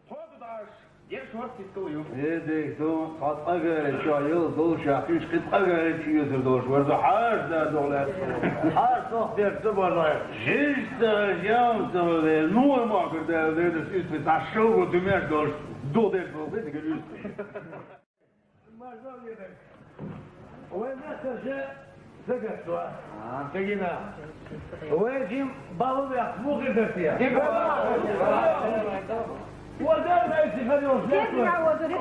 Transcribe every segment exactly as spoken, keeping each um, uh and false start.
Тхо ду дӀаш, дерш ворхӀ сискал ю. Э, дехь ду, тхо тӀагара чо йолу долуш, кхин кхин тӀагара чу эзар долуш вара со хьажа да догӀу лаьцна. Хьажа сох дерг ду база. Жижиг ца хилча, ян ца хилча, ну, ма кхара дела, дедас уьстагӀий цхьа шалго дуьмеш долуш, ду дерг долу, дедигара уьстагӀий. Вай метташа загатто. А. Дагина. Вай жим балу вех, мухи датия. Дагина. Вот это и сигарёт. Дагина, вот это.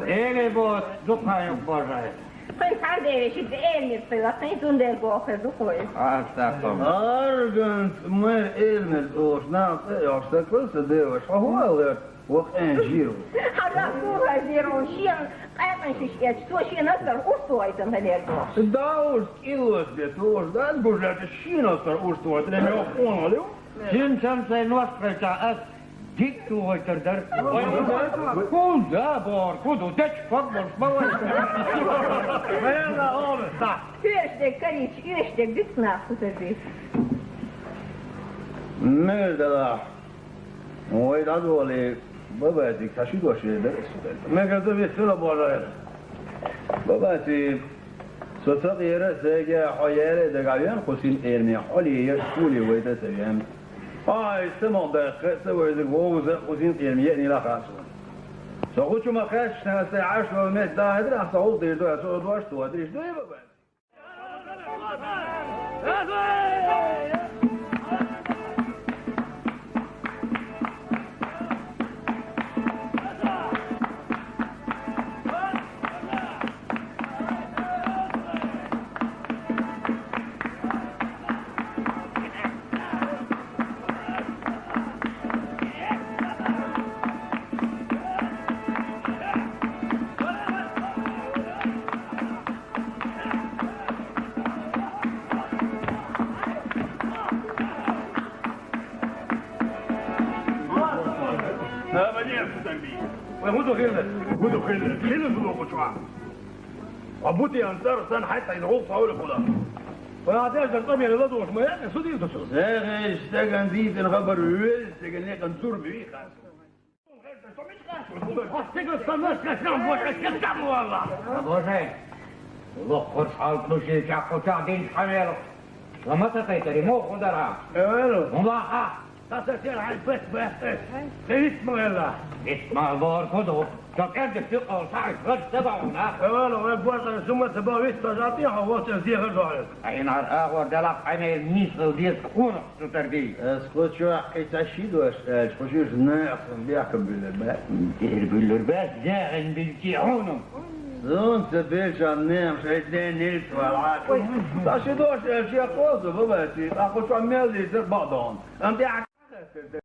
Эле бо, дукха юха божай. Кхин цхьана дерриш и элмир хила, кхин зундел бохур ду кхуьй. Астагфирулла. Арганца мэр элмир цӀош нах цӀе а йоккхуш, сан кхуьйсу деваш, хьо хӀун аьлла? Вокху эн жийр ву. Хьажа кура жийр ву, шена къаьпӀан шиш эцча, цо шена астар урс вайтан хилер бохуш. Даурс кӀиллос бе, тоша дан бужарча шена астар урс вайтан, эн йоккха къонах ю. Шина шан сайн нос кхайча ас дика тухуьйтур дара. ХӀунда бохура, хӀун ду, дечу ког болуш ма вай. Ваьлла, ола, са. Оьшург карийча, оьшург дика нах кхутар бийца. Мер далахь. Вай дӀадолий, Бабатиг цхьа ши дош яр дара ас цу тӀе. Мегар ду вист хила божара. Бабатиг, со ца кхера а, сайга хьо яра а дагахь вен кху син къераме, хьо ле яр, хьо ле вайта а ца вен. Хьо хьайса ца ма даккха а, ца вайзарг вовза а кху син къераме еънийла хаьа суна. Со кху чу ма кхаьчча, сан сайн Ӏаш долу меттиг дахьийтира, ахь сан гӀуллакх дийр ду, аса оха дош тоьхна, дийш дуй, Бабатиг? Вай хӀун ду хилла? ХӀун ду хилла? Хилла ду боху чохь. А бутиан цӀар сан хьайт хьайна гӀуллакх хьовлахула. Вай а деш дан тӀамера ладугӀуш ма яхна, су дийр ду цо. Сехеш стеган дийцина хабар вел стеган некъан зурма вихас. Боже, локхуш хьалкхуш чекхуча динчу хьан велахь? Ла ма ца кхайтари, муха хӀун дара? Эвелу. ХӀун лаха? Аса сера хьайн бет бехте. Хе вист ма велла. Вист ма лор хӀун ду? Со кӀердаш юкъал схьа гӀаш ца бахьуна. Эвелу, вай бозара сума ца бан вист ца жа тӀехьа, вот ца зехар жохьа. Айнар агӀор делахь, айнар нийсал деза къонах. Цу тардий. Ас кху чохь кхин цхьа ши дош аьлча, кху шуьша нахана бехкам буьллур бац. Дера буьллур бац, дегӀан билчий хьуна. Зун ца бежа нем шайтан нилт валаку. Та ши дош эл ши хозу бабати, аху шо мел лидер бадон. Ам де